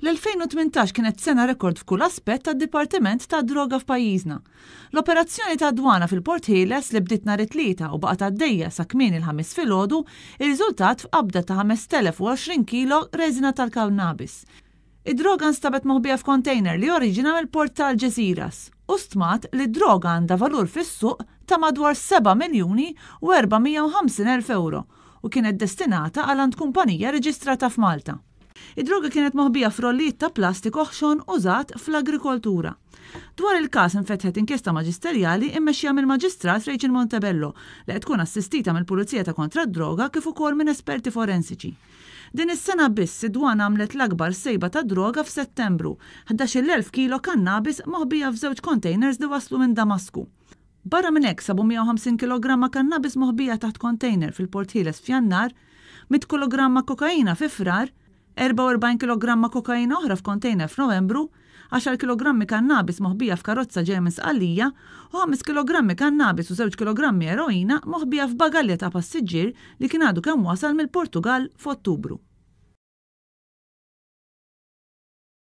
L-2018 kienet sena rekord f'kull aspett tad-Dipartiment tad-Droga f'pajjiżna. L-operazzjoni tad-dwana fil-Port Ħieles li bdiet nhar it-Tlieta u baqgħet għaddejja sa kmieni l-Ħamis filgħodu irriżultat f'qabda ta' 5,020 kilo reżina tal-kannabis. Id-droga nstabet moħbija f'kontejner li oriġina mill-port ta' Algeciras u stmat li d-droga għandha valur fis-suq ta' madwar 7 miljuni u 450 elf ewro u kienet destinata għal għand kumpanija reġistrata f'Malta. Id-droga kienet moħbija f'rollijiet ta' plastik oħxon użat fl-agrikoltura. Dwar il-każ infetħet inkjesta maġisterjali mmexxija mill-Maġistrat Rachel Montebello li qed tkun assistita mill-Pulizija ta' Kontra d-Droga kif ukoll minn esperti forensiċi. Din is-sena biss id-Dwana għamlet l-akbar sejba ta' droga f'Settembru, 11,000 kilo kannabis moħbija f'żewġ kontejners li waslu minn Damasku. Barra minn hekk sabu 150 kilogramma kannabis moħbija taħt kontejner fil-Port Ħieles f'Jannar, 100 kilogramma kokaina fi Frar, 44 kilogramma kokaina oħra f'kontejner f'Novembru, għaxar kilogrammi kannabis moħbija f'karozza ġejja minn Sqallija u ħames kilogrammi kannabis u żewġ kilogrammi eroina moħbija f'bagalja ta' passiġġier li kien għadu kemm wasal mill-Portugall f'Ottubru.